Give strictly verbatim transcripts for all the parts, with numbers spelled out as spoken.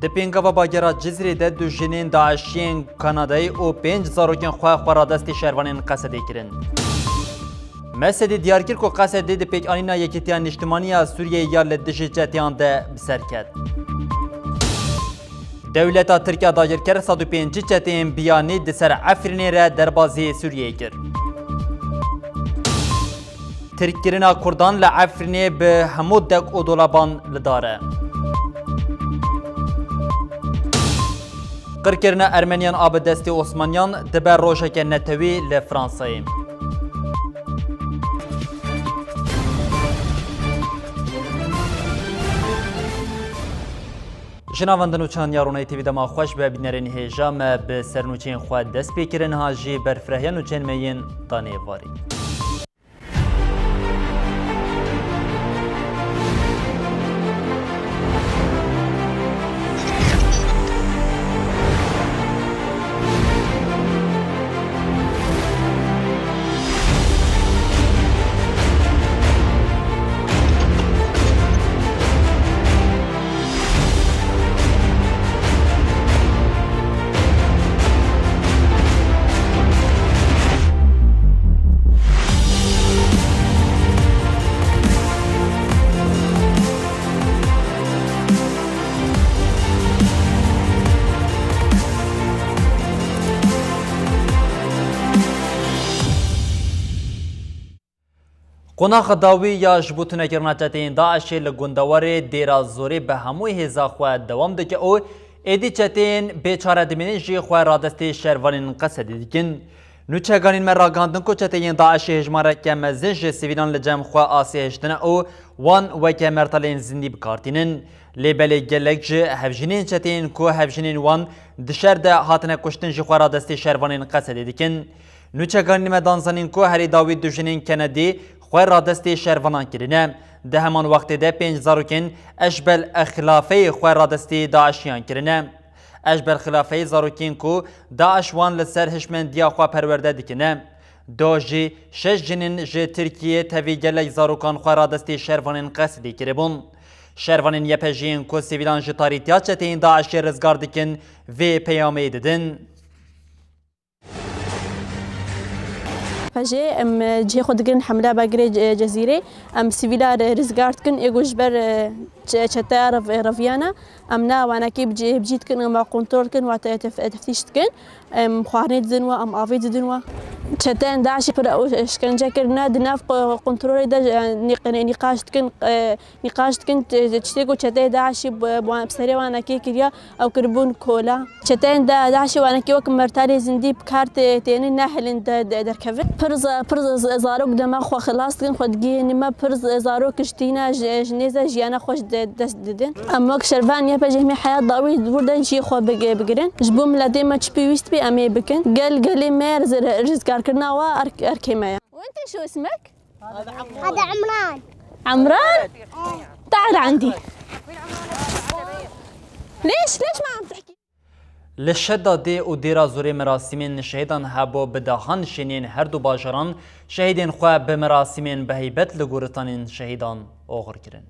Li pêngava bagera Cizrê de du jinên DAIŞiyên Kanadayî û pênc zarokên xwe xwe radestî şervanên Qesedê kirin. Mesedê diyar kir ku Qesedê di pêkanîna Yekîtiya Niştimanî ya Sûriyeyê ya li dijî çeteyan de bi ser ket. Dewleta Tirk ya dagirker sed û pêncî çeteyên biyanî di ser Efrînê re derbazî Sûriyeyê kir. Tirkkirina Kurdan li Efrînê bi hemû dek û dolaban li dar e. Qirkirina Ermeniyan a bi destê Osmaniyan dibe rojeke netewî li Fransayê. Ji navendin û çand ya Ronayê T V dema xweş be, bînerên hêja me bi sernûçeyên xwe dest pê kirin, ha jî berfirehya nûçeyên me yên danê êvarî. Qonaxa dawî ya ji bo tunekirina çeteyên DAIŞê li gundewarê Dêra Zorê bi hemû hêza xwe dewam dike û êdî çeteyên bêçare dimînin jî xwe radestê şervanên Qesedê dikin. Nûçeganên me ragihandin ku çeteyên DAIŞê hejmareke mezin ji sivîlan li cem xwe asê hiştine û wan weke mertalên zindî bi kar tînin. Lê belê gelek ji hevjînên çeteyên ku hevjînên wan di şer de hatine kuştin jî xwe radestê şervanên Qesedê dikin. Nûçeganên me dan zanîn ku herî dawî du jinên Kenedî xwe radestê şervanan kirine. Di heman wextê de pênc zarokên eşbel exlafeyê xwe radestê DAIŞiyan kirine. Eşbel xilafeyê zarokên ku DAIŞ wan li ser hişmendiya xwe perwerde dikine. Do jî şeş jinên ji Tirkiyê tevî gelek zarokan xwe radestê şervanên Qesidî kiribûn. Şervanên YPJ'yên ku sivîlan ji tarîtiya çeteyên DAIŞê rizgar dikin, vê peyamê didin. Pejê em cihê xwe digirin hemle bagirê Ce-, Cezîrê. Em sivîla re rizgar dikin, ê ku ji ber, e, çe-, çeteya rev-, reviyana. Em na wanakî bi cî, bi cî dikin, em wa kontrol dikin, wa te-, tef-, teftîş dikin. Em xwarinê didin wa, em avê didin wa. Çeteyên DAIŞê pir ew işkence kirine, di nav ko-, kontrolê de, e, nî-, nîqaş dikin, e, Nîqaş dikin, e, tiştê ku çeteyê DAIŞê bi, bi wan, bi serê wan nekê kiriya, ew kiribûn kola. Çeteyên Da-, DAIŞê wanekî wek mertalê zindî bi kar tê-, tênin, nehêlin de, de, derkevin. Pir za-, pir za-, zarok dema xwe xilas dikin, xwe digihînin me, pir za-, zarok ji tîna ji, ji nêze jiyana xwe ji de, dest didin. Em wek şervan YPJ'ê hemî heya dawî di wir de cihê xwe bigi-, bigirin. Ji bo miletê me çi pêwîst bî, em ê bikin. Gel, gelê me rizgarkirina we erk-, erkê me ye. وانت شو اسمك؟ هذا عمران. عمران؟ تعال عندي. ليش، ليش ما عم تحكي؟ Li Şedadê û Dêra Zorê merasîmên şehîdan hebû, bi dehan şêniyên her du bajaran şehîdên xwe bi merasîmên bi heybet li goristanên şehîdan oxir kirin.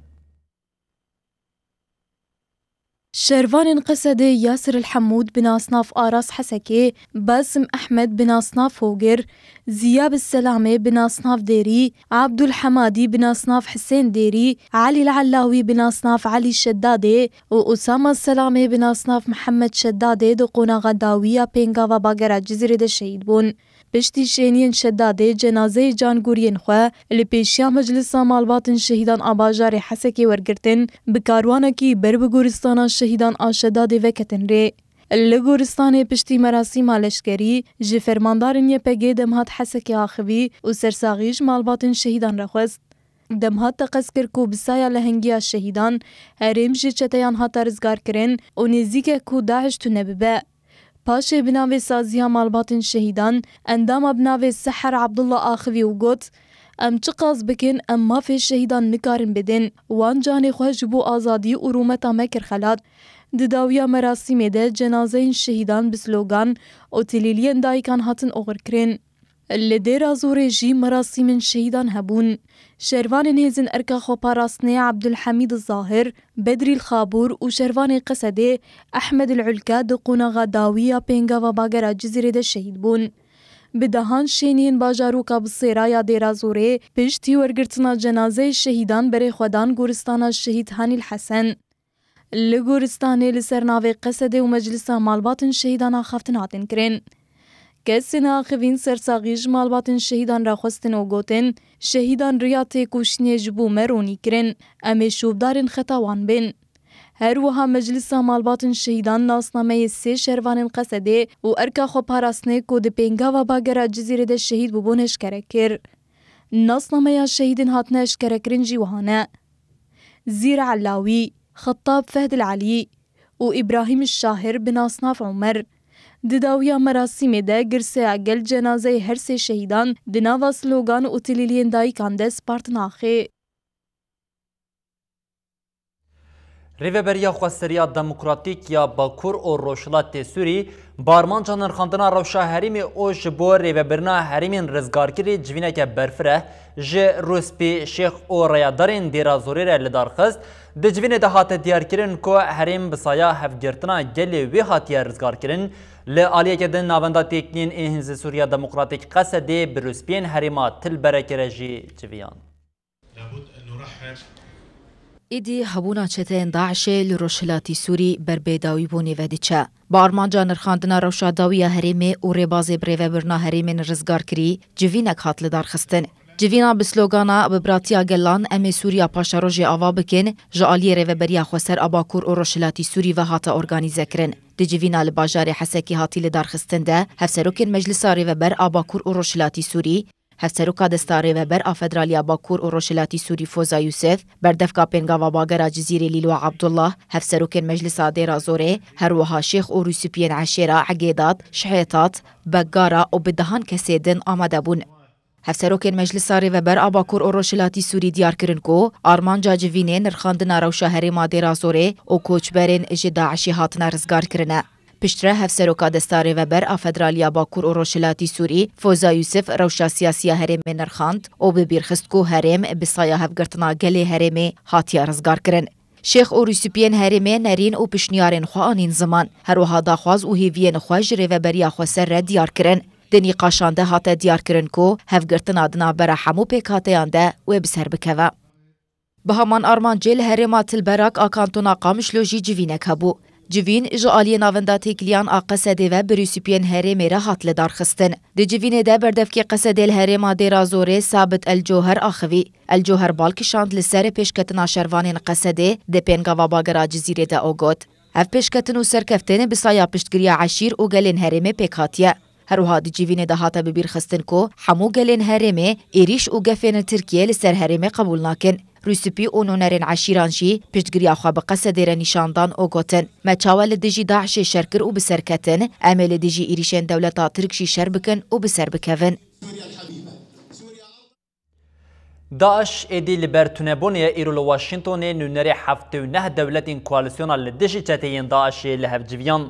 Şervanên Qesedê Yasir El Hemûd bi nasnav Aras Hesekê, Basim Ehmed bi nasnav Hogir, Ziyab Selamê bi nasnav Dêrî, Abdul Hemadî bi nasnav Hisên Dêrî, Elî El Ellawî bi nasnav Elî Şedadê û Usama Selamê bi nasnav Mihemed Şedadê di qonaxa dawî ya pêngava bagera Cizîrê de şehîd bûn. Piştî şêniyên Şedadê cenazeyê cangûriyên xwe li pêşiya Meclisa Malbatên Şehîdan a bajarê Hesekê wergirtin, bi karwanekî ber bi goristana şehîdan a Şedadê veketin rê. Li goristanê piştî merasîma leşkerî ji fermandarên YPG'ê demhat Hesekê axivî û sersaxî ji malbatên şehîdan re xwest. Demhat teqez kir ku bi saya lehengiya şehîdan herêm ji çeteyan hate rizgarkirin û nêzîk e ku DAIŞ tune bibe. Paşê bi navê Saziya Malbatên Şehîdan, endama bi navê Seher Abdullah axivî û got, Em çiqas bikin, em mafê şehîdan nikarin bidin. Wan canê xwe ji bo azadî û rûmeta me kir xelat. Di dawiya merasîmê de cenazeyên şehîdan bi slogan û tilîliyên dayikan hatin oxirkirin. Li Dêra Zorê jî merasîmên şehîdan hebûn. Şervanên hêzên erka xweparastinê Ebdulhemîd Zahir, Bedrîl Xabûr û şervanê Qesedê Ehmed El Ulka di qonaxa dawî ya pêngava bagera Cizîrê de şehîd bûn. Bi dehan şêniyên bajaroka Bisêra ya Dêra Zorê piştî wergirtina cenazeyê şehîdan berê xwe dan goristana Şehîd Hanîl Hesen. Li goristanê li ser navê Qesedê û Meclisa Malbatên Şehîdan axaftin hatin kirin. Kesên axivîn sersaxî ji malbatên şehîdan re xwestin û gotin, Şehîdan riya têkoşînê ji bo me ronî kirin, em ê şopdarên xeta wan bin. Her wiha Meclisa Malbatên Şehîdan nasnameyê sê şervanên Qesedê û erka xweparastinê ku di pêngava bagera Cizîrê de şehîd bûbûn eşkere kir. Nasnameya şehîdên hatine eşkerekirin jî wiha ne. Zîr Elawî, Xettab Fehdil Elî û Îbrahîm Şahir bi nasnav Omer. Di dawiya merasîmê de girseya gel cenazeyê her sê şehîdan di nava slogan û tilîliyên dayikan de spartin axê. Rêveberiya Xweseriya Demokratîk ya Bakur û Rojhilatê Sûrî bi armanca nirxandina rewşa herêmê û ji bo rêvebirina herêmên rizgarkirî civîneke berfireh ji rûspî şêx û reyadarên Dêra Zorê re li dar xist. Di civînê de hate diyarkirin ku herêm bi saya hevgirtina gelê wê hatiye rizgarkirin. Li aliyeke din navenda têkiliyên ê Hêzên Sûriya Demokratîk Qesedê bi rûspiyên herêma Til Bereke re jî civiyan. Îdî hebûna çeteyên DAIŞê li Rojhilatî Sûrî ber bêdawîbûnê ve diçe. Bi armanca nirxandina rewşa dawî ya herêmê û rêbazê bi rêvebirina herêmên rizgarkirî civînek hat lidarxistin. Civîna bi slogana Bi biratiya gelan em ê Sûriya paşerojê ava bikin ji aliyê Rêveberiya Xweser a Bakur û Rojhilatî Sûrî ve hate organîzekirin. Di civîna li bajarê Hesekê hatî lidarxistin de Hevserokên Meclisa Rêveber a Bakur û Rojhilatî Sûrî, Hevseroka Desta Rêveber a Federaliya Bakur û Rojhilatî Sûrî Foza Yûsif, Berdevka Pêngava Bagera Cizîrê Lîlwa Abdullah, Hevserokên Meclisa Dêra Zorê, her wiha şêx û rûspiyên eşêra Egêdat, Şihêtat, Beggara û bi dehan kesê din amade bûn. Hevserokên Meclisa Rêveber a Bakur û Rojhilatî Sûrî diyar kirin ku armanca civînê nirxandina rewşa herêma Dêra Zorê û koçberên ji DAIŞê hatine rizgar kirine. Piştre Hevseroka Desta Rêveber a Federaliya Bakur û Rojhilatî Sûrî, Foza Yûsif rewşa siyasî ya herêmê nirxand û bi bîr xist ku herêm bi saya hevgirtina gelê herêmê hatiye rizgarkirin. Şêx û rûspiyên herêmê nerîn û pişniyarên xwe anîn ziman. Her wiha daxwaz û hêviyên xwe ji Rêveberiya Xweser re diyar kirin. Di nîqaşan de hate diyarkirin ku hevgirtina di navbera hemû pêkhateyan de wê bi ser bikeve. Bi heman armancê li herêma Til Berak a kantona Qamişlo jî civînek hebû. Civîn ji aliyê Navenda Têkiliyan a Qesedê ve bi rûspiyên herêmê re hat lidarxistin. Di civînê de berdevkê Qesedê li herêma Dêra Zorê Sabit El Coher axivî. El Coher bal kişand li ser pêşketina şervanên Qesedê di pêngava bagera Cizîrê de û got, Ev pêşketin û serkeftin bi saya piştgiriya eşîr û gelên herêmê pêk hatiye. Her wiha di civînê de hate bibîrxistin ku hemû gelên herêmê êrîş û gefên Tirkiyê li ser herêmê qebûl nakin. Rûspî û nûnerên eşîran jî piştgiriya xwe bi Qesedê re nîşan dan û gotin, Me çawa li dijî DAIŞê şer kir û bi ser ketin, em ê li dijî êrîşên dewleta Tirk jî şer bikin û bi ser bikevin. DAIŞ êdî li ber tunebûnê ye, îro li Washingtonê nûnerê heftê û neh dewletên koalîsyona li dijî çeteyên DAIŞê li hev civiyan.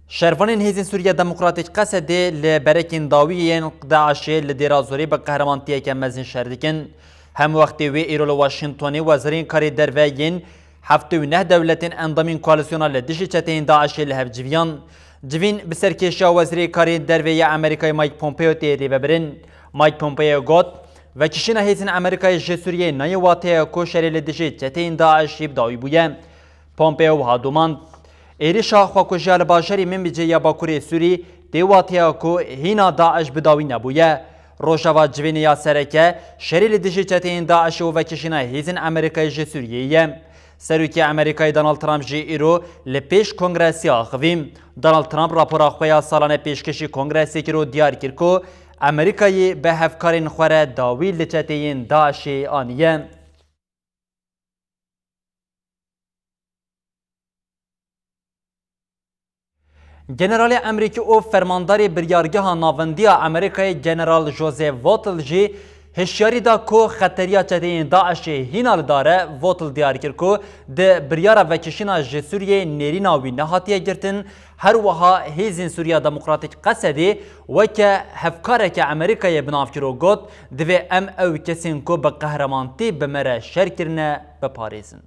Şervanên Hêzên Sûriya Demokratîk Qesedê li berekên dawî yên DAIŞê li Dêra Zorê bi qehremantiyeke mezin şer dikin. Hem wextê wê îro li Washingtonê wezirên karê derve yên heftê û neh dewletên endamên koalîsyona li dijî çeteyên DAIŞê li hev civiyan. Civîn bi serkêşiya Wezîrê Karê Derve ya Amerîkayê Mike Pompeo tê rêvebirin. Mike Pompeo got, Vekişîna hêzên Amerîkayê ji Sûriyeyê nayê wateya ku şerê li dijî çeteyên DAIŞê bi dawî bûye. Pompeo wiha domand, Êrîşa xwekujiya li bajarê Minbicê ya Bakurê Sûrî tê wateya ku hîna DAIŞ bi dawî nebûye. Rojava civînê ya sereke, şerê li dijî çeteyên DAIŞê û vekişîna hêzên Amerîkayê ji Sûriyeyê ye. Serokê Amerîkayê Donald Trump jî îro li pêş kongresê axivî. Donald Trump rapora xwe ya salane pêşkêşî kongresê kir û diyar kir ku Amerîkayê bi hevkarên xwe re dawî li çeteyên DAIŞê aniye. Generalê Amerîkî û fermandarê biryargeha navendî ya Amerîkayê General Joseph Votel jî Hişyarî da ku xeteriya çeteyên DAIŞê hîna li dar e, Votel diyar kir ku di biryara vekişîna ji Sûriyê nêrîna wî nehatiye girtin, her wiha Hêzên Sûriya Demokratîk, Qesedê, weke hevkareke Amerîkayê bi nav kir û got, divê em ew kesên ku bi qehremantî bi me re şer kirine, biparêzin.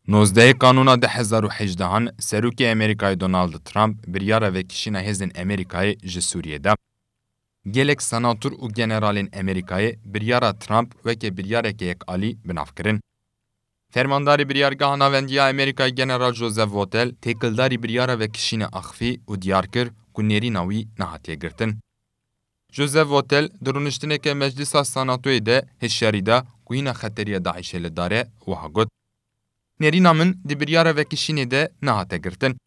Nozdehê Kanûna du hezar û hejdehan, Serokê Amerîkayê Donald Trump biryara vekişîna hêzên Amerîkayê ji Sûriyê da. Gelek senator û generalên Amerîkayê biryara Trump weke biryareke yekalî bi nav kirin. Fermandarê Biryargeha Navendiya Amerîkayê General Joseph Votel têkildarî biryara vekişîna axivî û diyar kir ku nêrîna wî nehatiye girtin. Joseph Votel di rûniştineke Meclisa Senatoyê de hişyarî da ku hîna xeteriya DAIŞê li dar e, wiha got, "Nêrîna min di biryara vekişînê de nehate girtin."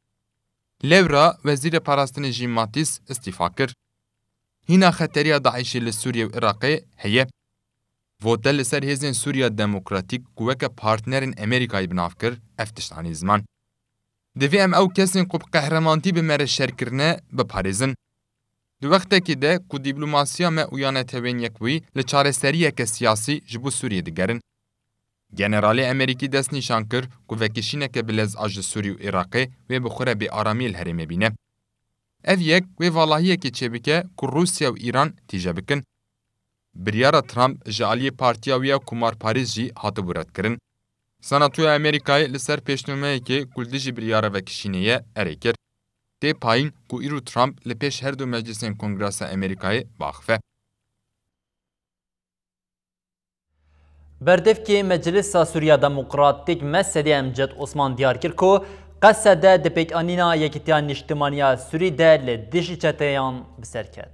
Lewra Wezîrê Parastinê Jim Mattis îstîfa kir. Hîna xeteriya DAIŞê li Sûriyê û Iraqê heye. Votel li ser Hêzên Sûriya Demokratîk ku weke partnerên Amerîkayê bi nav kir, ev tişt anî ziman. "Divê em ew kesên ku bi qehremantî bi me re şer kirine, biparêzin. Di wextekî de ku dîplomasiya me û ya Netewên Yekbûyî li çareseriyeke siyasî ji bo Sûriyê digerin." Generalê Amerîkî destnîşan kir ku vekişîneke bi lez a ji Sûrî û Iraqê wê bi xwe re bêaramiyê li herêmê bîne. Ev yek wê valahiyekê çêbike ku Rûsya û Îran tîje bikin. Biryara Trump ji aliyê partiya wî ya komarparêz jî hatibû redkirin. Senatoya Amerîkayê li ser pêşnûmeyekê ku li dijî biryara vekişînê ye, erê kir. Tê payîn ku îro Trump li pêş her du meclisên Kongresa Amerîkayê biaxive. Berdevkê Meclisa Sûriya Demokratîk, Mesedê, Emcet Osman diyar kir ku Qesede di pêkanîna Yekîtiya Niştimaniya Sûrî de li dijî çeteyan bi ser ket.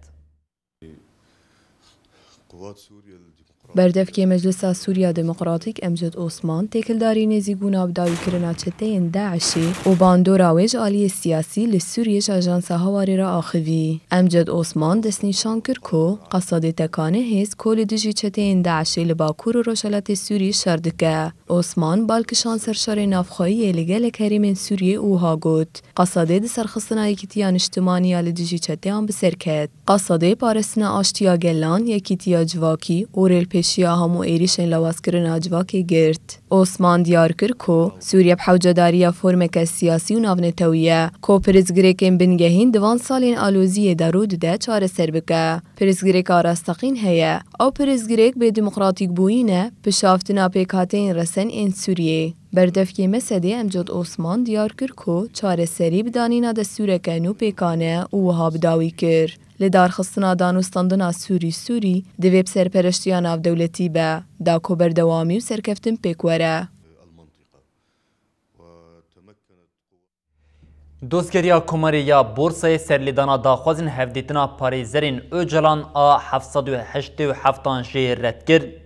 Berdevkê Meclisa Sûriya Demokratîk Emcet Osman têkildarî nêzîkbûna bi dawîkirina çeteyên DAIŞê û bandora wê ji aliyê siyasî li Sûriyê ji Ajansa Hawarê re axivî. Emcet Osman destnîşan kir ku Qesedê tekane hêz ku li dijî çeteyên DAIŞê li Bakur û Rojhilatê Sûrî şer dike. Osman bal kişand ser şerê navxweyî yê li gelek herêmên Sûriyê û wiha got, Qesedê di serxistina Yekîtiya Niştimanî ya li dijî çeteyan bi ser ket. Qesedê parastina aştiya gelan, yekîtiya civakî û rêlpêşiya hemû êrîşên lawazkirina civakê girt. Osman diyar kir ku Sûriye bi hewcedariya formeke siyasî û navnetewî ye, ku pirsgirêkên bingehîn di van salên aloziyê de rû dide çareser bike. Pirsgirêka rasteqîn heye. Ew pirsgirêk bê demokratîkbûyî ne, pişaftina pêkhateyên resen ên Sûriyê. Berdevkê Mesedê Emcet Osman diyar kir ku çareserî bi danîna destûreke nû pêkan e û wiha bi dawî kir, Li darxistina danûstandina Sûrî Sûrî divê bi serpereştiya navdewletî be, da ku berdewamî û serkeftin pêk were. Dozgeriya Komarê ya Borsayê serlêdana daxwazên hevdîtina parêzerên Ocalan a heft sed û heştê û heftan jê red kir.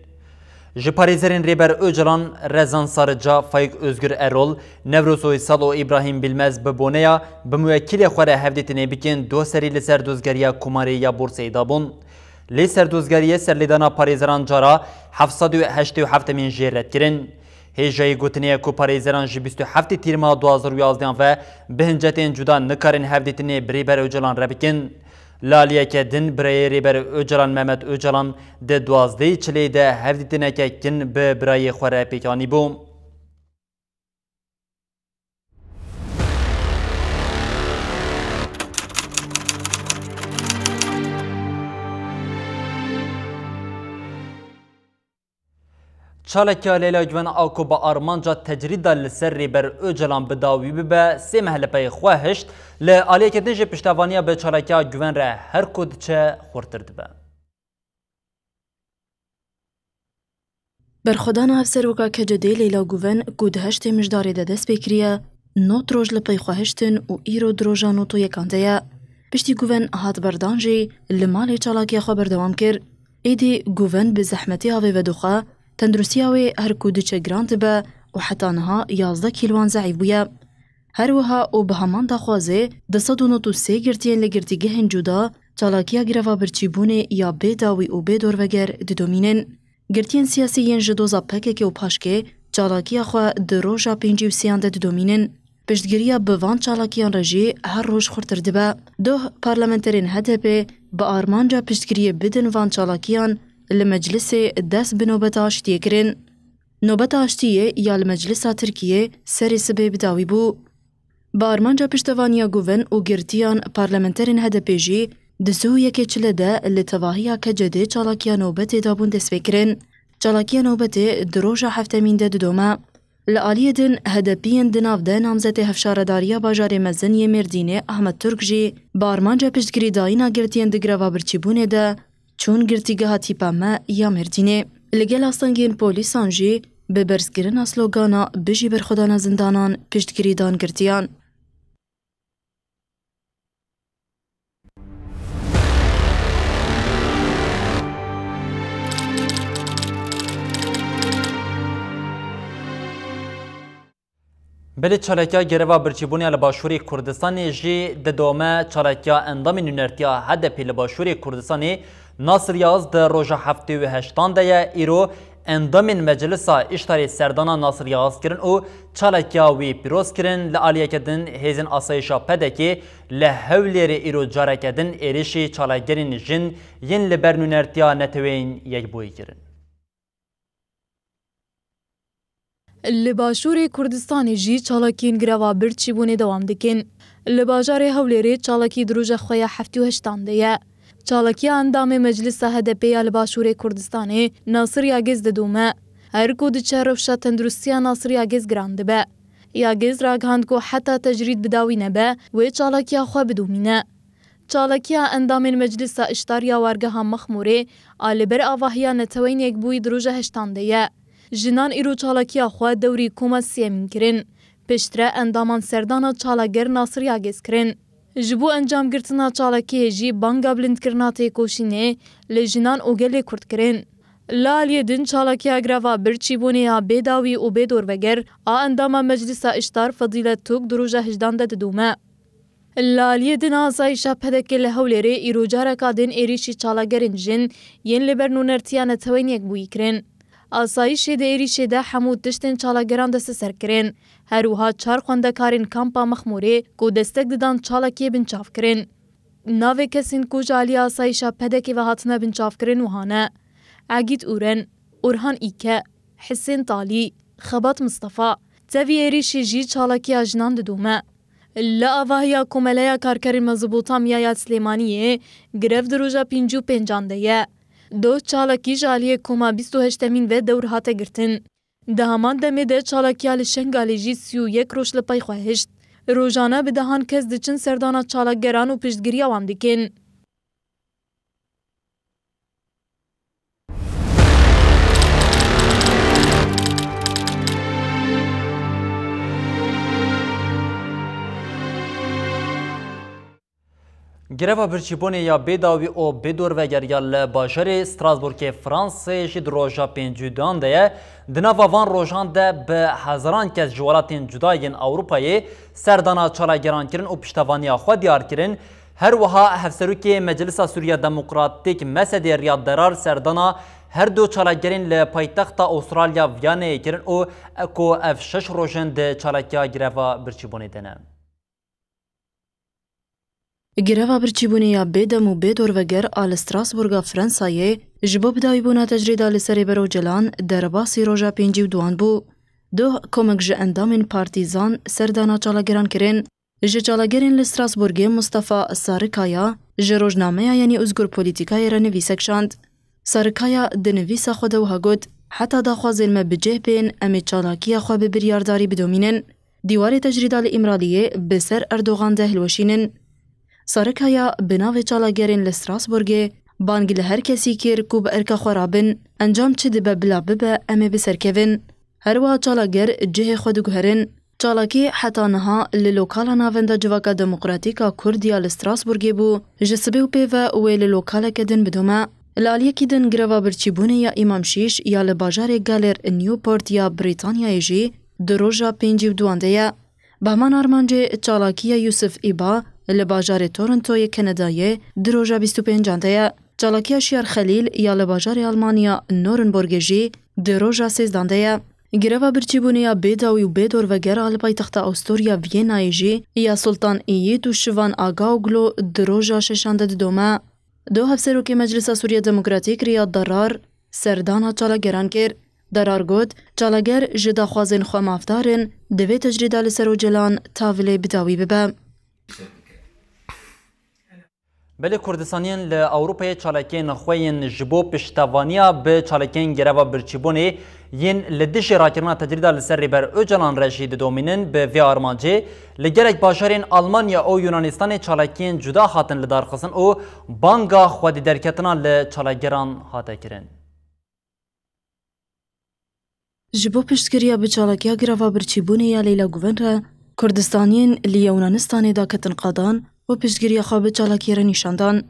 Ji parêzerên Rêber Ocalan, Rezan Sarıca, Faik Özgür Erol, Newroz Uysal û Îbrahîm Bilmez bi boneya bi muwekîlê xwe re hevdîtinê bikin, doserî li ser dozgeriya Komarê ya Borsayê dabûn. Lê serdozgeriyê serlêdana parêzeran cara heft sed û heştê û heft jê red kirin. Hêjayî gotinê ye ku parêzeran ji bîst û heftê Tîrmeha du hazar û yazdeh ve bi hincetên cuda nikarin hevdîtinê bi Rêber Ocalan re bikin. Li aliyeke din birayê Rêber Ocalan Mehmet Ocalan di duwazdehê Çileyê de hevdîtineke kin bi birayê xwe re pêk anîbû. Çalakiya Leyla Guven a ku bi armanca tecrîda li ser Rêber Ocalan bi dawî bibe, sê meh li pey xwe hişt, li aliyeke din jî piştevaniya bi çalakiya Guven re her ku diçe xurtir dibe. Berxwedana Hevseroka K C D'ê Leyla Guven ku di heştê Mijdarê de dest pê kiriye, nod roj li pey xwe hiştin û îro di roja nod û yekan de ye. Piştî Guven hat berdan jî li malê çalakiya xwe berdewam kir. Êdî Guven bi zehmetê avê vedixwe, tenduristiya wê her ku diçe giran dibe û heta niha yazdeh kîloan zeîf bûye. Her wiha û bi heman daxwazê du sed û nod û sê girtiyên li girtîgehên cuda çalakiya greva birçîbûnê ya bê dawî û bê dorveger didomînin. Girtiyên siyasî yên ji doza P K K û paşkê çalakiya xwe di roja pêncî û sêyan de didomînin. Piştgiriya bi van çalakiyan re jî her roj xurtir dibe. Doh parlamenterên H D P bi armanca piştgiriyê bidin van çalakiyan li meclisê dest bi nobeta aştiyê kirin. Nobeta aştiyê ya li meclisa Tirkiyê serê sibê bi dawî bû. Bi armanca piştevaniya guven û girtiyan parlamenterên H D P jî di sih û yekê çile de li tevahiya K C D çalakiya nobetê dabûn destpêkirin. Çalakiya nobetê di roja heftemîn de didome. Li aliyê din H D P'yên di nav de namzetê hevşaredariya bajarê mezin yê Mêrdînê Ahmet Turk jî bi armanca piştgirîdayîna girtiyên di greva birçîbûnê de çûn girtîgeha tîpa me ya Mêrdînê. Li gel astengên polîsan jî bi berzkirina slogana Bijî berxwedana zindanan piştgirî dan girtiyan. Belê çalakiya greva birçîbûnê ya li Başûrê Kurdistanê jî didome. Çalakiya endamên nûnertiya H D P li Başûrê Kurdistanê Nasir Yaz di roja heftê û heştan de ye. Îro endamên Meclisa Îştarê serdana Nasir Yaz kirin û çalakiya wî pîroz kirin. Li aliyeke din hêzên asayîşa P D K'ê li Hewlêrê îro careke din êrîşî çalakgerên jin yên li ber nûnertiya Neteweyên Yekbûyî kirin. Li Başûrê Kurdistanê jî çalakiyên greva birçîbûnê dewam dikin. Li bajarê Hewlêrê çalakî di roja xwe ya heftê û heştan de ye. Çalakiya endamê Meclisa H D P ya li Başûrê Kurdistanê Nasir Yagez didome. Her ku diçe rewşa tenduristiya Nasir Yagez giran dibe. Yagez ragihand ku heta tecrîd bi dawî nebe, wê çalakiya xwe bidomîne. Çalakiya endamên Meclisa Îştar ya Wargeha Mexmûrê a li ber avahiya Neteweyên Yekbûyî di roja heştan de ye. Jinan îro çalakiya xwe dewrî koma sêyemîn kirin. Piştre endaman serdana çalakger Nasir Yagez kirin. Ji bo encamgirtina çalakiyê jî banga bilindkirina têkoşînê li jinan û gelê Kurd kirin. Li aliyê din çalakiya greva birçîbûnê ya bê dawî û bê dorveger a endama Meclisa Îştar Fedîlet Tûk di roja hejdan de didome. Li aliyê din asayîşa P D K'ê li Hewlêrê îro careka din êrîşî çalakgerên jin yên li ber nûnertiya Neteweyên Yekbûyî kirin. Asayîşê di êrîşê de hemû tiştên çalakgeran desteser kirin. Her wiha çar xwendekarên kampa Mexmûrê ku destek didan çalakiyê binçav kirin. Navê kesên ku ji alî asayîşa P D K'ê ve hatine binçavkirin wiha ne: Egîd Ûren, Orhan Îke, Hisên Talî, Xebat Mistefa. Tevî êrîşê jî çalakiya jinan didome. Li avahiya Komeleya Karkerên Mezopotamya ya Silêmaniyê grev di roja pêncî û pêncan de ye. Doh çalakî ji aliyê koma bîst û heştemîn ve dewr hate girtin. Di heman demê de çalakiya li Şengalê jî sî û yek roj li pey xwe hişt. Rojane bi dehan kes diçin serdana çalakgeran û piştgiriya wan dikin. Greva birçîbûnê ya bêdawî û bêdorveger ya li bajarê Strasbourgê Fransayê jî di roja pêncî û duan de ye. Di nava van rojan de bi hezaran kes ji welatên cuda yên Ewropayê serdana çalakgeran kirin û piştevaniya xwe diyar kirin. Her wiha Hevserokê Meclisa Sûriya Demokratîk, MSD'ê Riyad Derar serdana her du çalakgerên li paytexta Australya Viyaneyê kirin û ku ev şeş roj in di çalakiya greva birçîbûnê de ne. Greva birçîbûnê ya bêdem û bêdorveger a li Strasbourga Fransayê ji bo bidawîbûna tecrîda li serê Bero Celan derbasî roja pêncî û duan bû. Doh komek ji endamên partîzan serdana çalakgeran kirin. Ji çalakgerên li Strasbourgê Mustafa Sarikaya ji rojnameya Yenî Uzgur Polîtîkayê re nivîsek şand. Sarikaya di nivîsa xwe de wiha got, heta daxwazên me bi cih bên, em ê çalakiya xwe bi biryardarî bidomînin. Dîwarê tecrîda li Îmraliyê bi ser Erdogan de hilweşînin. Sarikaya bi navê çalakgerên li Strasbourgê bang li her kesî kir ku bi erka xwe rabin, encam çi dibe bila bibe, em ê bi ser kevin. Her wiha çalakger cihê xwe diguherin. Çalakî heta niha li lokala Navenda Civaka Demokratîk a Kurd ya li Strasbourgê bû, ji sibê û pê ve wê li lokaleke din bidome. Li aliyekî din greva birçîbûnê ya Îmam Şîş ya li bajarê Galer Newport ya Brîtanyayê jî di roja pêncî û duan de ye. Bi heman armancê çalakiya Yusuf Îba li bajarê Torontoyê Kanadayê di roja bîst û pêncan de ye. Çalakiya Şiyar Xelîl ya li bajarê Almanya Nurembergê jî di roja sêzdan de ye. Greva birçîbûnê ya bêdawî û bêdorveger a li paytexta Awusturya Vîyenayê jî ya Sultan Îyît û Şivan Agaoglu di roja şeşan de didome. Du hevserokê Meclisa Sûriya Demokratîk Riyad Darar serdana çalakgeran kir. Darar got, çalakger ji daxwazên xwe mafdar in, divê tecrîda li ser Ocalan tavilê bi dawî bibe. Belê Kurdistaniyên li Ewropayê çalakiyên xwe yên ji bo piştevaniya bi çalakiyên greva birçîbûnê yên li dijî rakirina tecrîda li ser Rêber Ocalan re jî didomînin. Bi vê armancê li gelek bajarên Almanya û Yunanistanê çalakiyên cuda hatin lidarxistin û banga xwedîderketina li çalakgeran hate kirin. Ji bo piştgiriya bi çalakiya greva birçîbûnê ya Leyla Guven re, Kurdistaniyên li Yewnanistan daketin qadan û piştgiriya xwe bi çalakiyê re nîşan dan.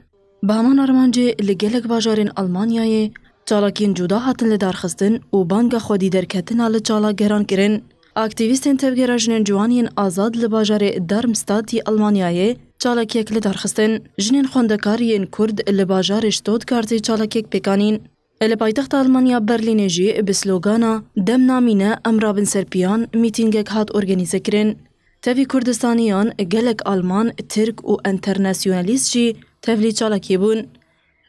Bi heman armancê li gelek bajarên Almanyayê çalakiyên cuda hatin lidarxistin û banga xwedî derketina li çalakgeran kirin. Aktîvîstên Tevgera Jinên Ciwan yên Azad li bajarê Darmstadt yê Almanyayê çalakiyek lidarxistin. Jinên xwendekar yên Kurd li bajarê Stuttgartê çalakiyek pêk anîn. Li paytexta Almanya Berlînê jî bi slogana "Dem namîne, em rabin ser piyan" mîtîngek hat organîze kirin. Tevî Kurdistaniyan, gelek Alman, Tirk û enternasyonalîst jî tevlî çalakiyê bûn.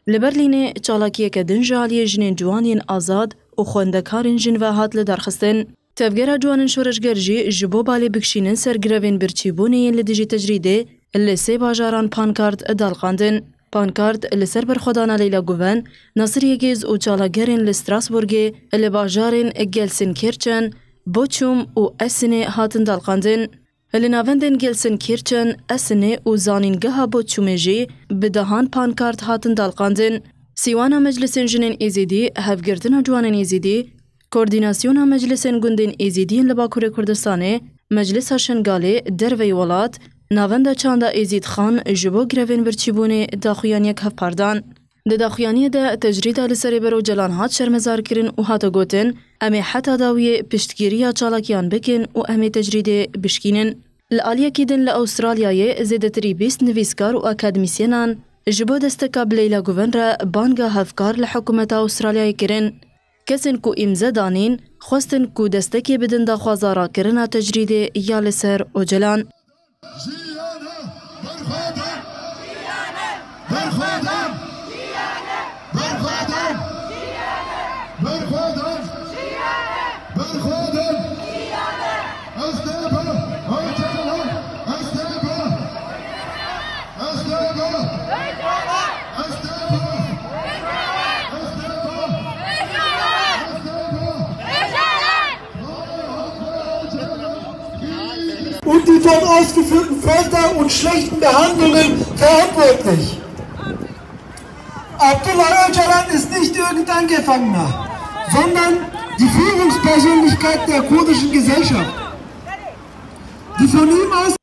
Li Berlînê çalakiyeke din ji aliyê jinên ciwan yên azad û xwendekarên jin ve hat lidarxistin. Tevgera Ciwanên Şoreşger jî ji bo balê bikişînin ser grevên birçîbûnê yên li dijî tecrîdê li sê bajaran pankart daliqandin. Pankart li ser berxwedana Leyla Guven, Nasir Yegîz û çalakgerên li Strasbourgê li bajarên Gelsenkirchen, Bochum û Essenê hatin daliqandin. Li navendên Gelsenkirchen, Essenê û Zanîngeha Bochumê jî bi dehan pankart hatin daliqandin. Sîwana Meclisên Jinên Êzîdî, Hevgirtina Ciwanên Êzîdî, Koordînasyona Meclisên Gundên Êzîdiyên li Bakurê Kurdistanê, Meclisa Şengalê, derveyî welat, Navenda Çanda Êzîd Xan ji bo grevên birçîbûnê daxuyaniyek hevpar dan. Di daxuyaniyê de tecrîda li ser Rêber Ocalan hat şermezarkirin û hate gotin, "Em ê heta dawiyê piştgiriya çalakiyan bikin û em ê tecrîdê bişkînin." Li aliyekî din li Awustralyayê zêdetirî bîst nivîskar û akademîsyenan ji bo desteka bi Leyla Guven re banga hevkar li hikûmeta Awustralyayê kirin. Kesên ku îmze danîn, xwestin ku destekê bidin daxwaza rakirina tecrîdê ya li ser Ocalan. Jiyane, berxwedin! Berxwedin! Berxwedin! Berxwedin! Berxwedin! Estebe! Ocalan! Estebe! Estebe! Estebe! Estebe! Und die dort ausgeführten Folter und schlechten Behandlungen verantwortlich. Abdullah Öcalan ist nicht irgendein Gefangener, sondern die Führungspersönlichkeit der kurdischen Gesellschaft, die von ihm aus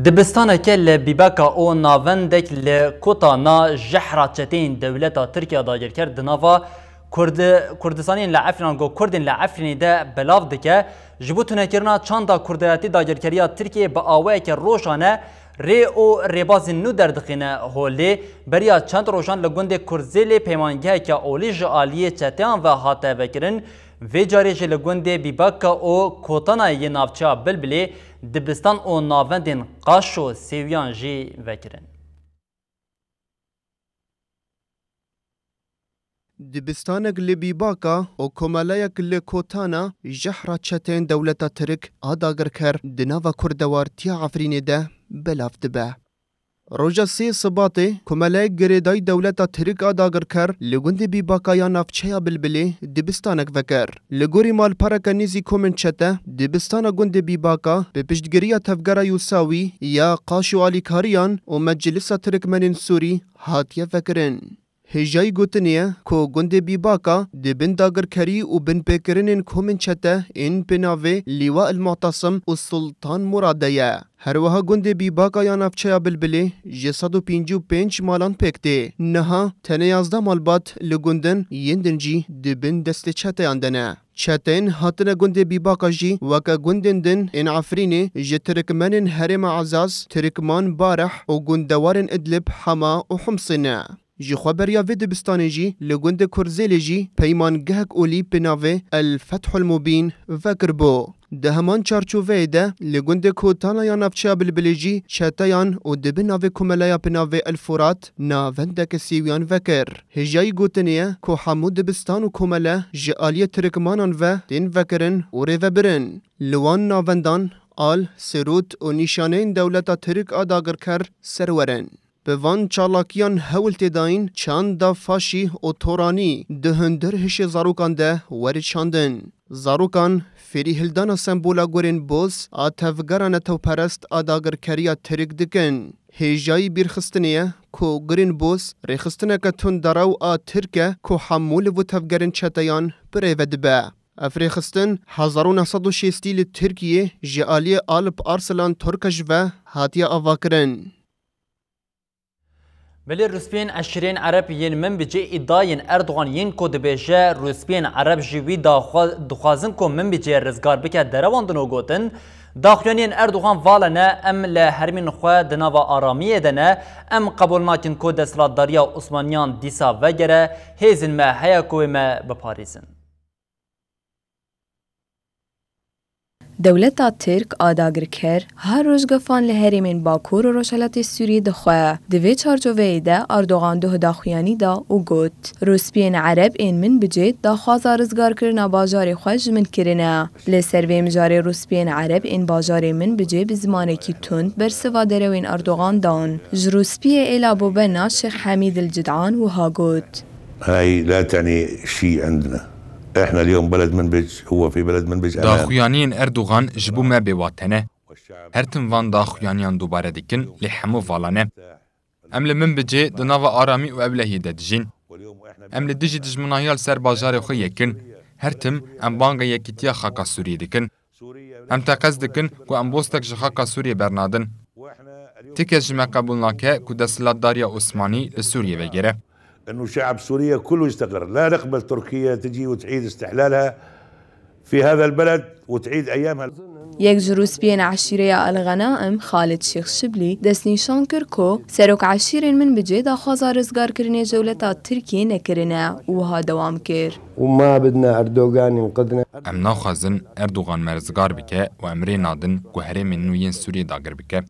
Dibistaneke li Bîbeka û navendek li kota na jehra çeteyên dewleta Tirkiye dagirker di nava Kurd-, Kurdistaniyên li Efrînan ku Kurdên li Efrînê de belav dike, ji bo tunekirina çanda kurdayetî dagirkeriya Tirkiyê bi awayeke rojane rê û rêbazên nû derdixîne holê. Beriya çend rojan li gundê Kurdzêlê peymangeheke olî ji aliyê çeteyan ve hate vekirin. Vê carê jî li gundê Bîbaka û Kotana yê navçeya Bilbilê dibistan û navendên qaş û sêwiyan jî vekirin. Dibistanek li Bîbaka û komeleyek li Kotana jehra çeteyên dewleta Tirk a dagirker di nava kurdewartiya Efrînê de belav dibe. Roja sê Sibatê, komeleyek girêdayî dewleta Tirk a dagirker li gundê Bîbaka ya navçeya Bilbilê dibistanek vekir. Li gorî malpereke nêzî komên çete, dibistana gundê Bîbaka bi piştgiriya tevgera Yûsawî ya qaş û alîkariyan û Meclisa Tirkmenên Sûrî hatiye vekirin. Hêjayî gotinê ye ku gundê Bîbaka di bin dagirkerî û binpêkirinên komên çete ên bi navê Lîwa el Mu'tasim û Sultan Murad de ye. Her wiha gundê Bîbaka ya navçeya Bilbilê ji sed û pêncî û pênc malan pêk tê. Niha tenê yazdeh malbat li gundin yên din jî di bin destê çeteyan de ne. Çeteyên hatine gundê Bîbaka jî weke gundên din ên Efrînê ji Tirkmenên herêma Ezaz, Tirkman, Bareh û gundewarên Idlib, Hema û Humsê ne. Ji xwe beriya vê dibistanê jî li gundê Kurzêlê jî peymangehek olî bi navê El Fethul Mubîn vekiribû. Di heman çarçoveyê de li gundê Kotana ya navçeya Bilbilê jî çeteyan û di bin navê komeleya bi navê El Furat navendeke sêwiyan vekir. Hêjayî gotinê ye ku hemû dibistan û komele ji aliyê Tirkmanan ve tên vekirin û rêvebirin. Li wan navendan al, sirût û nîşaneyên dewleta Tirk a dagirker serwer in. Bi van çalakiyan hewl tê dayîn çanda faşî û toranî di hundir hişê zarokan de were çandin. Zarokan fêrîhildana sembola gurên boz a tevgera netewperest a dagirkeriya Tirk dikin. Hêjayî bîrxistinê ye ku gurên boz rêxistineke tundrew a Tirk e ku hemû li vû tevgerên çeteyan bi rê ve dibe. Ev rêxistin hezar û neh sed û şêstî li Tirkiyê ji aliyê Alp Arslan Torkeş ve hatiye avakirin. Belê rûspiyên eşîrên Ereb yên Minbicê îdayên Erdogan yên ku dibêje rûspiyên Ereb ji wî daxwa-, dixwazin ku Minbicê rizgar bike derewandin û gotin, daxuyaniyên Erdogan vala ne, em li herêmên xwe di nava aramiyê de ne, em qebûl nakin ku desthilatdariya Osmaniyan dîsa vegere, hêzên me heye ku wê me biparêzin. Dewleta Tirk a dagirker her roj gefan li herêmên Bakur û Rojhelatê Sûriyê dixwe. Di vê çarçoveyê de Erdogan duh daxuyanî da û got, Rûspiyên Ereb ên Minbicê daxwaza rizgarkirina bajarê xwe ji min kirine. Li ser vê mijarê Rûspiyên Ereb ên bajarê Minbicê bi zimanekî tund bersiva derewên Erdogan dan. Ji Rûspiyê Êla Bobena Şêx Hemîd El Cid'an wiha got. هاي لا تعني شيء عندنا. احنا اليوم بلد منبج، هو في بلد منبج أمان. Daxuyaniyên Erdogan ji bo me bêwate ne. Her tim van daxuyaniyan dubare dikin, lê hemû vala ne. Em li Minbicê di nava aramî û ewlehiyê de dijîn. Em li dijî dijminahiya li ser bajarê xwe yek in. Her tim em banga yekîtiya xaka Sûriyê dikin. Em teqez dikin ku em bostek ji xaka Sûriyê bernadin. Ti kes ji me qebûl nake ku desthilatdariya Osmanî li Sûriyê vegere. إنه شعب سوريا كله يستقر، لا نقبل تركيا تجي وتعيد استحلالها في هذا البلد وتعيد أيامها. Yek ji rûspiyên eşîreya El Xenaim, Xalid Şêx Şiblî, destnîşan kir ku serok eşîrên Minbicê daxwaza rizgarkirinê ji dewleta Tirkiyê nekirine û wiha dewam kir. وما بدنا أردوغان ينقذنا. Em naxwazin Erdogan me rizgar bike û em rê nadin ku herêmên nû yên Sûriyê dagir bike.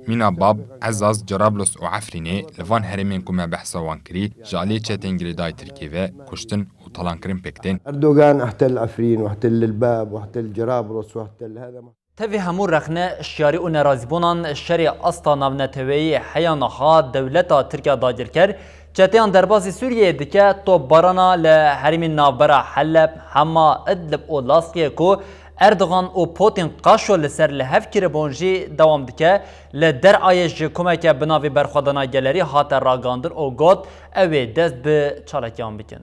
Mîna Bab, Ezaz, Cerablos û Efrînê li van herêmên ku me behsa wan kirî, ji aliyê çetên girêdayî Tirkiyê ve kuştin û talankirin pêk tên. أردوغان احتل عفرين واحتل الباب واحتل جرابلس واحتل هذا ما Tevî hemû rexne, şiyarî û nerazîbûnan şerê asta navneteweyî heya niha dewleta Tirk ya dagirker çeteyan derbasî Sûriyeyê dike, topbarana li herêmên navbera Heleb, Hema, Idlib û Laskiyê ku Erdogan û Putin qaşo li ser li hev kiribûn jî dewam dike. Li Derayê ji komeke bi navê Berxwedana Gelerî hate ragihandin û got, ew ê dest bi çalakiyan bikin.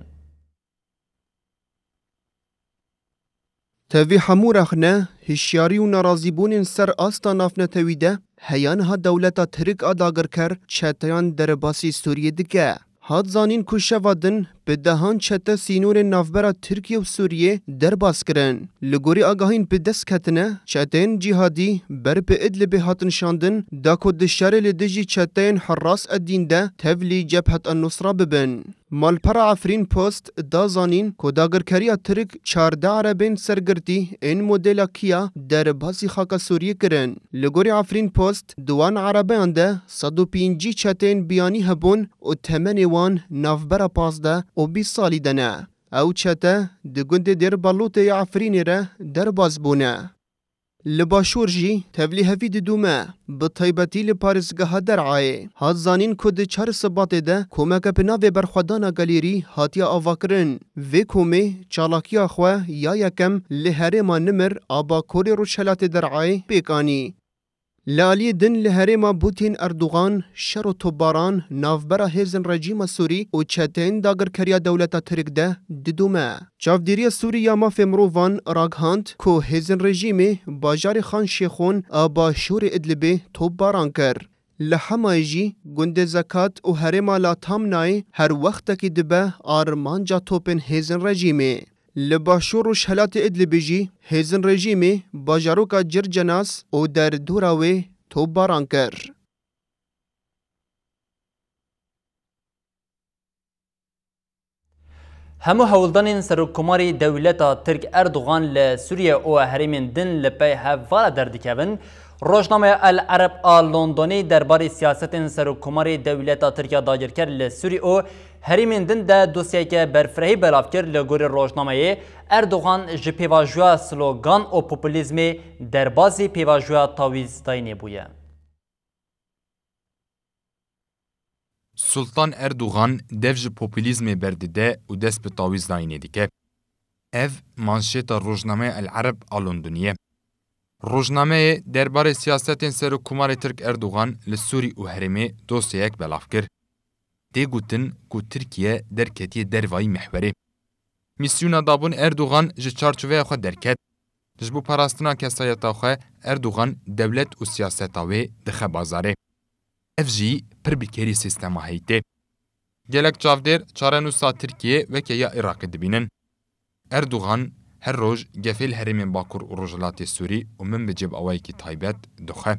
Tevî hemû rexne, hişyarî û nerazîbûnên ser asta navnetewî de heya niha dewleta Tirk a dagirker çeteyan derbasî Sûriyê dike. Hat zanîn ku şeva din bi dehan çete sînorên navbera Tirkiye û Sûriyê derbas kirin. Li gorî agahîn bi dest ketine, çeteyên cîhadî ber bi Idlibê hatin şandin, da ku di şerê li dijî çeteyên Herras Edîn de tevlî Cebhet en-Nusra bibin. Malpera Efrîn Post da zanîn ku dagirkeriya Tirk çardeh erebên sergirtî ên modela Kia derbasî xaka Sûriyê kirin. Li gorî Efrîn Post, di wan erebeyan de sed û pêncî çeteyên biyanî hebûn û temenê wan navbera pazdeh û bîst salî de ne. Ew çete di gundê Dêr Balûtê ya Efrînê re derbas bûne. Li başûr jî tevlîhevî didome, bi taybetî li parêzgeha Derayê. Hat zanîn ku di çar Sibatê de komeke bi navê Berxwedana Gelêrî hatiye avakirin. Vê komê çalakiya xwe ya yekem li herêma Nimir a bakurê rojhelatê Derayê pêk anî. Li aliyê din li herêma Bûtîn Erdogan şer û topbaran navbera hêzên rejîma Sûrî û çeteyên dagirkeriya dewleta Tirk de didome. Çavdêriya Sûrî ya Mafê Mirovan ragihand ku hêzên rejîmê bajarê Xan Şêxon a başûrê Idlibê topbaran kir. Li Hemayê jî gundê Zekat û herêma La Tamnayê her wextekî dibe armanca topên hêzên rejîmê. Li başûr rojhelatê Idlibê jî hêzên rejîmê bajaroka Circenas û derdora wê topbaran kir. Hemû hewldanên Serokkomarê dewleta Tirk Erdogan li Sûriye û herêmên din li pey hev vala derdikevin. Rojnameya El Ereb a Londonê derbarê siyasetên Serokkomarê dewleta Tirk ya dagirker li Sûrî û herêmên din de dosyayeke berfirehî belav kir. Li gorî rojnameyê, Erdogan ji pêvajoya slogan û populîzmê derbazî pêvajoya tawîzdayînê bûye. Sultan Erdogan dev ji populîzmê berdide û dest bi tawîzdayînê dike. Ev manşeta rojnameya El Ereb a Londonê ye. Rojnameyê derbarê siyasetên Serokkomarê Tirk Erdogan li Sûrî û herêmê dosyayek belav kir. Tê gotin ku Tirkiye derketiye dervayî mihwerê. Mîsyona dabûn Erdogan ji çarçoveya xwe derket. Ji bo parastina kesayeta xwe Erdogan dewlet û siyaseta wê dixe bazarê. Ev jî pir bi kêrî sîstema heytê. Gelek çavdêr çarenûsa Tirkiyê weke ya Iraqê dibînin. Erdogan her roj gefê li herêmên Bakur û Rojhilatê Sûrî û Minbicê bi awayekî taybet dixwe.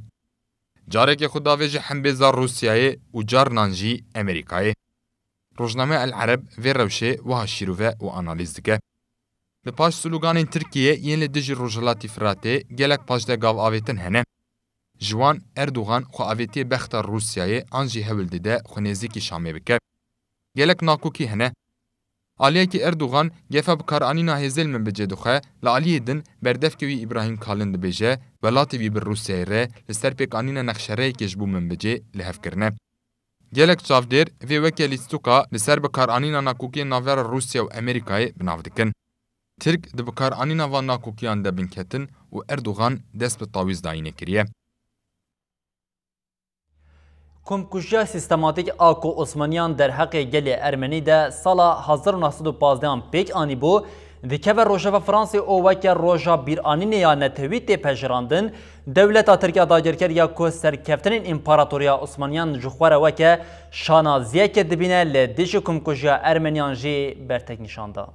Carekê xwe davêje hembêza Rûsyayê û carnan jî Amerîkayê. Rojnameya El Ereb vê rewşê wiha şîrove û analîz dike. Li paş sloganên Tirkiyê yên li dijî Rojhilatî Firatê gelek paşde gav avêtin hene. Ji wan Erdogan xwe avêtiye bexta Rûsyayê an jî hewl dide xwe nêzîkî Şamê bike. Gelek nakokî hene. Aliyekî Erdogan gefa bikaranîna hêzê li Minbicê dixwe, li aliyê din berdevkê wî Îbrahîm Kalin dibêje, welatê wî bi Rûsyayê re li ser pêkanîna nexşereyekê ji bo Minbicê li hev kirine. Gelek çavdêr vê weke lîstoka li ser bikaranîna nakokiyên navbera Rûsya û Amerîkayê bi nav dikin. Tirk di bikaranîna van nakokiyan de binketin û Erdogan dest bi tawîzdayînê kiriye. Komkujiya sîstematîk a ku Osmaniyan derheqê gelê Ermenî de sala hezar û neh sed û pazdeh an pêk anîbû, dikeve rojeva Fransê û weke roja bîranînê ya netewî tê pejirandin. Dewleta Tirk ya dagirker ya ku serkeftinên Împaratoriya Osmaniyan ji xwe re weke şanaziyeke dibîne, li dijî komkujiya Ermeniyan jî bertek nîşan da.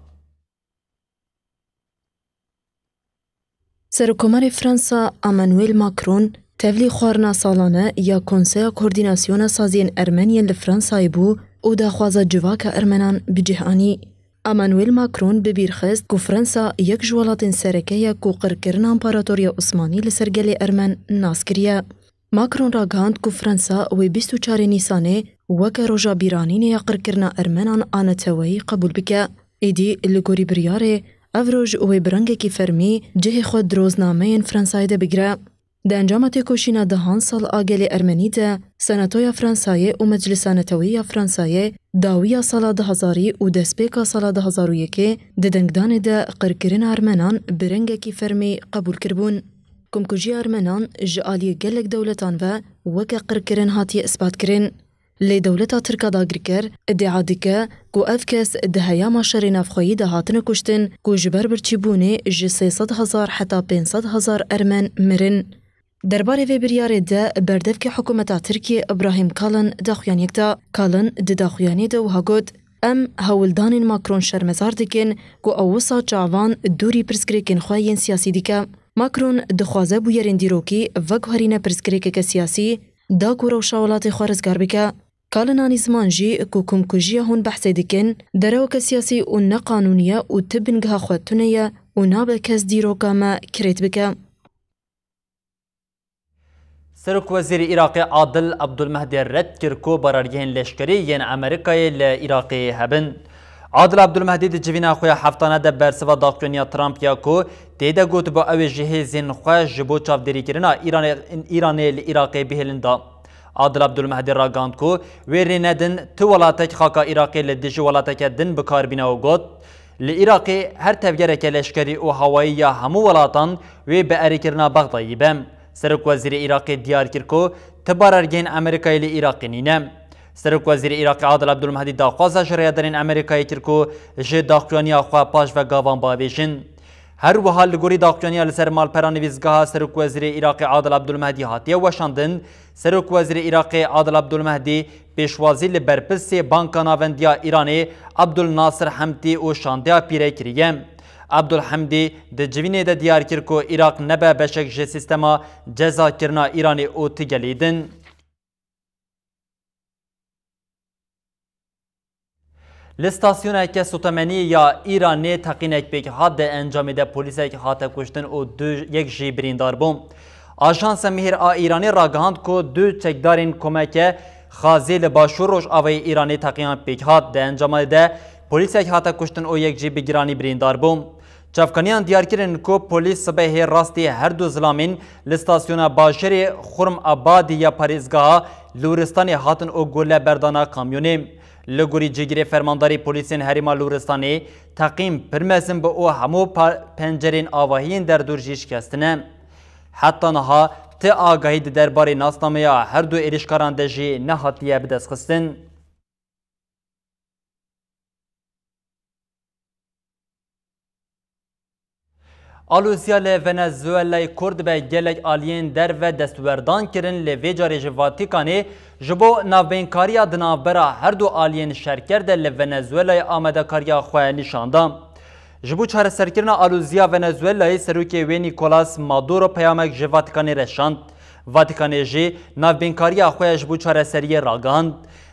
Serokkomarê Fransa Emmanuel Macron tevlî xwarina salane ya Konseya Koordînasyona Saziyên Ermeniyên li Fransayê bû û daxwaza civaka Ermenan bi cih anî. Emmanuel Macron bi bîr xist ku Fransa yek ji welatên sereke ye ku qirkirina Împaratoriya Osmanî li ser gelê Ermen nas kiriye. Macron ragihand ku Fransa wê bîst û çarê Nîsanê weke roja bîranînê ya qirkirina Ermenan a neteweyî qebûl bike. Êdî li gorî biryarê, ev roj wê bi rengekî fermî cihê xwe di roznameyên Fransayê de bigire. Di encama têkoşîna dehan sal a gelê Ermenî de, Senatoya Fransayê û Meclisa Neteweyî ya Fransayê dawiya sala du hezarî û destpêka sala du hezar û yekê di dengdanê de qirkirina Ermenan bi rengekî fermî qebûl kiribûn. Komkujiya Ermenan ji aliyê gelek dewletan ve weke qirkirin hatiye ispat kirin. Lê dewleta Tirk a dagirker îdia dike ku ev kes di heyama şerê navxweyî de hatine kuştin ku ji ber birçîbûnê ji sê sed hezar heta pênc sed hezar Ermen mirin. Derbarê vê biryarê de berdevkê hikûmeta Tirkiyê Ibrahîm Kalin daxuyaniyek da. Kalin di daxuyaniyê de wiha got, Em hewldanên Macron şermezar dikin ku ew wisa çavan dûrî pirsgirêkên xwe yên siyasî dike. Macron dixwaze bûyerên dîrokî veguherîne pirsgirêkeke siyasî, da ku rewşa welatê xwe rizgar bike. Kalin anî ziman jî ku komkujiya hûn behsê dikin, dereweke siyasî û neqanûnî ye û ti bingeha xwe tune ye û nabe kes dîroka me kirêt bike. Serokwezîrê Iraqê Adil Abdulmehdî red kir ku barargehên leşkerî yên Amerîkayê li Iraqê hebin. Adil Abdulmehdî di civîna xwe ya heftane de bersiva daxuyaniya Trump ya ku tê de gotibû ew ê ji hêzên xwe ji bo çavdêrîkirina Îranê, Îranê li Iraqê bihêlin da. Adil Abdulmehdî ragihand ku wê rê nedin tu welatek xaka Iraqê li dijî welateke din bi kar bîne û got, Li Iraqê her tevgereke leşkerî û hawayî ya hemû welatan wê bi erêkirina Bexdayî be. Serokwezîrê Iraqê diyar kir ku ti barergehên Amerîkayê li Iraqê nîne. Serokwezîrê Iraqê Adil Abdulmehedî daxwaza ji rêyadarên Amerîkayê kir ku ji daxuyaniya xwe paş ve gavan biavêjin. Her wiha li gorî daxuyaniya li ser malpera nivîsgeha Serokwezîrê Iraqê Adil Abdulmehedî hatiye weşandin, Serokwezîrê Iraqê Adil Abdulmehedî pêşwazî li berpirsê Banka Navendiya Îranê Abdul Nasir Hemdî û şandeya pîre kiriye. Abdul Hemdî di civînê de diyar kir ku Iraq nebe beşek ji sîstema cezakirina Îranê û ti gelî din. Li stasyoneke sotemeniyê ya Îranê teqînek pêk hat, di encamê de polîsek hate kuştin û du yek jî birîndar bû. Ajansa Mihêr a Îranê ragihand ku du çekdarên komeke Xazê li başûr rojavayê Îranê teqînan pêk hat. Di encamê de polîsek hate kuştin û yek jî bi giranî birîndar bû. Çavkaniyan diyar kirin ku polîs sibehê rastî her du zilamên li stasyona bajarê Xurm Abadî ya parêzgeha Lûristanê hatin û gule berdana kamyonê. Li gorî cîgirê fermandarê polîsên herêma Lûristanê, teqîn pir mezin bû û hemû pa-, pencerên avahiyên derdor jî şikestine. Heta niha ti agahî di derbarê nasnameya her du êrişkaran de jî nehatiye bidestxistin. Alûziya li Venezuelayê kor dibe, gelek aliyên derve destwerdan kirin, lê vê carê ji Vatikanê ji bo navbeynkariya di navbera her du aliyên şerker de li Venezuelayê amadekariya xwe nîşan da. Ji bo çareserkirina alûziya Venezuelayê, serokê wê Nicolas Maduro peyamek ji Vatikanê re şand. Vatikanê jî navbeynkariya xwe ji bo çareseriyê ragihand.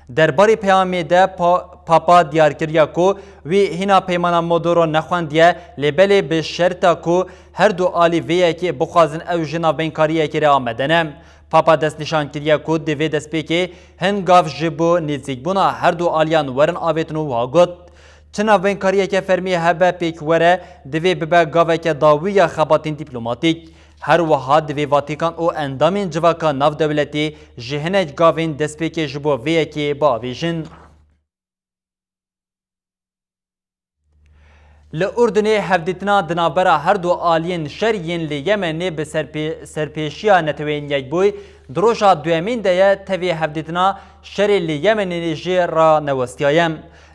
Derbarê peyamê de pa-, Papa diyar kiriye ku wî hîna peymana Maduro nexwendiye, lê belê bi şerta ku her du alî vê yekê bixwazin ew ji navbeynkariya yekê re amade ne. Papa destnîşan kiriye ku divê destpêkê hin gav ji bo nêzîkbûna her du aliyan werin avêtin û wiha got, Çi navbeynkariya fermî hebe pêk were, divê bibe gaveke dawî ya xebatên dîplomatîk. Her wiha divê Vatikan û endamên civaka navdewletî ji hinek gavên destpêkê ji bo vê yekê biavêjin. Li Urdunê hevdîtina di navbera her du aliyên şer yên li Yemenê bi serpê-, serpêşiya Neteweyên Yekbûyî di roja duyemîn de ye, tevî hevdîtina şerê li Yemenê jî ranewestiyaye.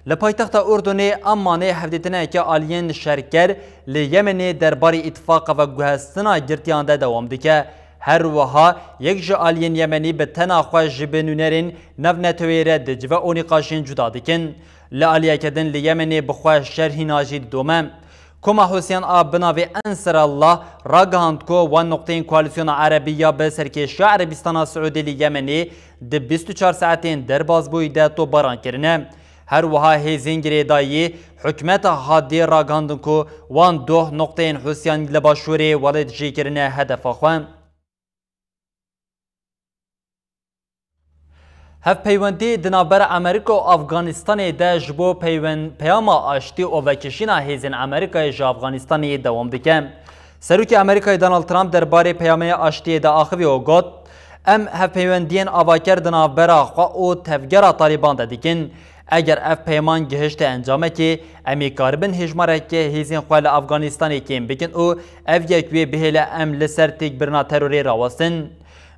Li paytexta Urdunê Ammanê hevdîtineke aliyên şerker li Yemenê derbarê îtifaqa veguhestina girtiyan de dewam dike. Her wiha yek ji aliyên Yemenî bi tena xwe ji bi nûnerên navneteweyê re dicive û nîqaşên cuda dikin. Li aliyeke din li Yemenê bi xwe şer hîna jî didome. Koma Hûsiyan a bi navê Ensarallah ragihand ku wan noqteyên Koalîsyona Erebî ya bi serkêşiya Erebîstana Siûdî li Yemenê di bîst û çar saetên derbasbûyî de topbaran kirine. Her wiha hêzên girêdayî hikûmeta Hadî ragihandin ku wan doh noqteyên Hûsiyan li başûrê welêt jî kirine hedefa xwe. Hevpeywendî di navbera Amerîka û Afganistanê de ji bo peywen-, peyama aştî û vekişîna hêzên Amerîkayê ji Afganistanê dewam dike. Serokê Amerîkayê Donald Trump derbarê peyamê aştiyê de axivî û got, Em hevpeywendiyên avaker di navbera xwe û tevgera Talîban de dikin. Eger ev peyman gihişte encamekê, em ê karibin hêjmareke hêzên xwe li Afganistanê kêm bikin û ev yek wê bihêle em li ser têkbirina terorê rawestin.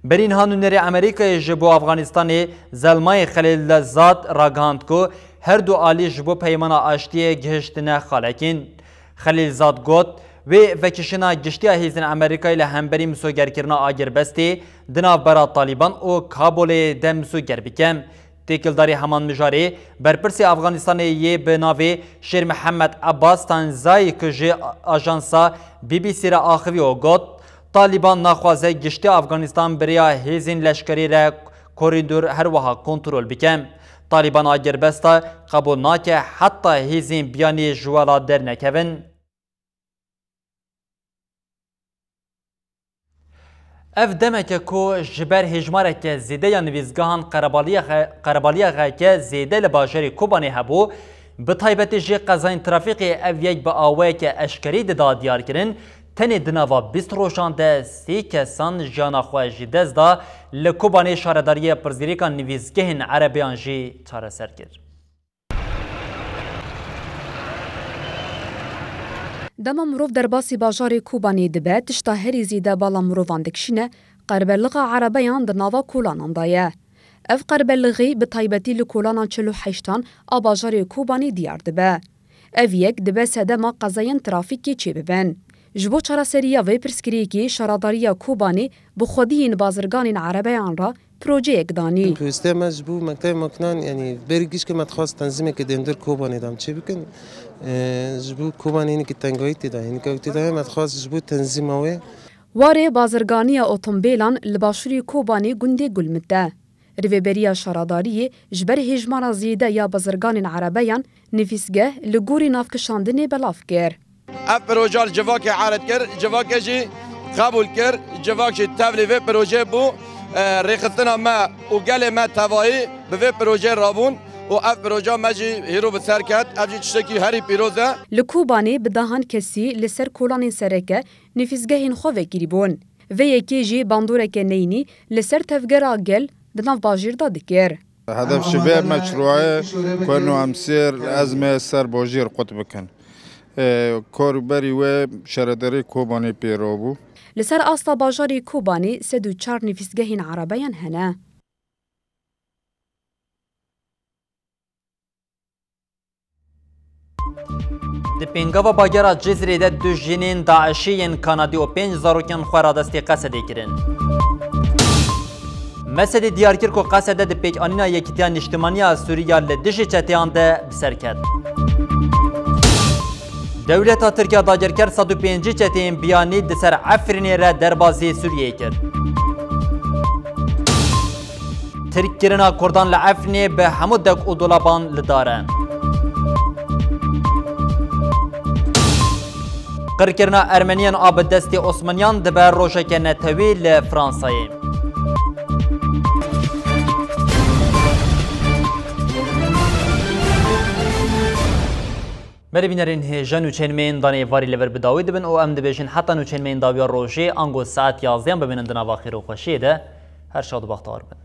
Berî niha nûnerê Amerîkayê ji bo Afganistanê Zelmayê Xelîlzad ragihand ku her du alî ji bo peymana aştiyê gihiştine xalekîn. Xelîlzad got, Wê vekişîna giştî ya hêzên Amerîkayê li hemberî misogerkirina agirbestê di navbera Talîban û Kabulê de misoger bike. Têkildarî heman mijarê, berpirsê Afganistanê yê bi navê Şêr Mihemed Abbas Tanzayî ku ji ajansa B B C re axivî û got, Talîban naxwaze giştî Afganistan bi rêya hêzên leşkerî re korîdor her wiha kontrol bike. Talîban agirbesta qebûl nake heta hêzên biyanî ji wela dernekevin. Ev demeke ku ji ber hêjmareke zêde ya nivîsgehan qerebaliya xe-, qerebaliya xelkê zêde li bajarê Kobanê hebû, bi taybetî jî qezayên trafîkê ev yek bi awayeke eşkerî dida diyarkirin, tenê di nava bîst rojan de sê kesan jiyana xwe ji dest da. Li Kobanê şaredariyê pirsgirêka nivîsgehên erebeyan jî çareser kir. Dema mirov derbasî bajarê Kobanê dibe, tişta herî zêde bala mirovan dikişîne, qerbelixa erebeyan di nava kolanan de ye. Ev qerbelixî bi taybetî li kolana çil û heştan a bajarê Kobanê diyar dibe. Ev yek dibe sedema qezayên trafîkê çêbibin. Ji bo çareseriya vê pirsgirêkê, şaredariya Kobanê bi xwediyên bazirganên erebeyan re projeyek danî. Pêwîstiya me ji bo mektebê makinan, yanî berî gişkê me dixwest tenzîmeke dêndir Kobanê de em çê bikin. Ee, ji bo Kobanê hinekî tengayî tê de, hinekî ew tê de ye, me dixwest ji bo tenzîma wê. Warê bazirganiya otombêlan li başûrê Kobanê gundê Gulmit de. Rêveberiya Şaredariyê ji ber hêjmara zêde ya bazirganên erebeyan nivîsgeh li gorî navkişandinê belav kir. Ev proje li civakê ered kir, civakê jî qebûl kir, civak jî tevlî vê projeyê bû. E, rêxistina me û gelê me tevayî bi vê projeyê rabûn û ev proje me jî hîro bi ser ket. Ev jî tiştekî herî pîroz e. Li Kobanê bi dehan kesî li ser kolanên sereke nivîsgehên xwe vekirî bûn. Vê yekê jî bandoreke neyînî li ser tevgera gel di nav bajêr de dikir. Hedef ji vê meşrûayê ku eno em sêr ezmê ser bajêr qut bikin. Ê, kar û berî wê şaredarê Kobanê pê rabû. Li ser asta bajarê Kobanê sed û çar nivîsgehên erebeyan hene. Di pêngava bagera Cizrê de du jinên DAIŞî yên Kanadî û pênc zarokên xwe radestî Qesedê kirin. Mesedê diyar kir ku Qesede di pêkanîna Yekîtiya Niştimanî ya Sûrî ya li dijî çeteyan de bi ser ket. Dewleta Tirk ya dagirker sed û pêncî çeteyên biyanî di ser Efrînê re derbasî Sûriyeyê kir. Tirk kirina Kurdan li Efrînê bi hemû dek û dolaban li dar e. Qirkirina Ermeniyan a bi destê Osmaniyan dibe rojeke netewî li Fransayê. Belê bînerên hêja, nûçeyên me yên danê êvarî li vir bi dawî dibin û em dibêjin heta nûçeyên me yên dawiya rojê ango saet yazdeyan bimînin di nava xêr û xweşiyê de. Her şad û bextewar bin.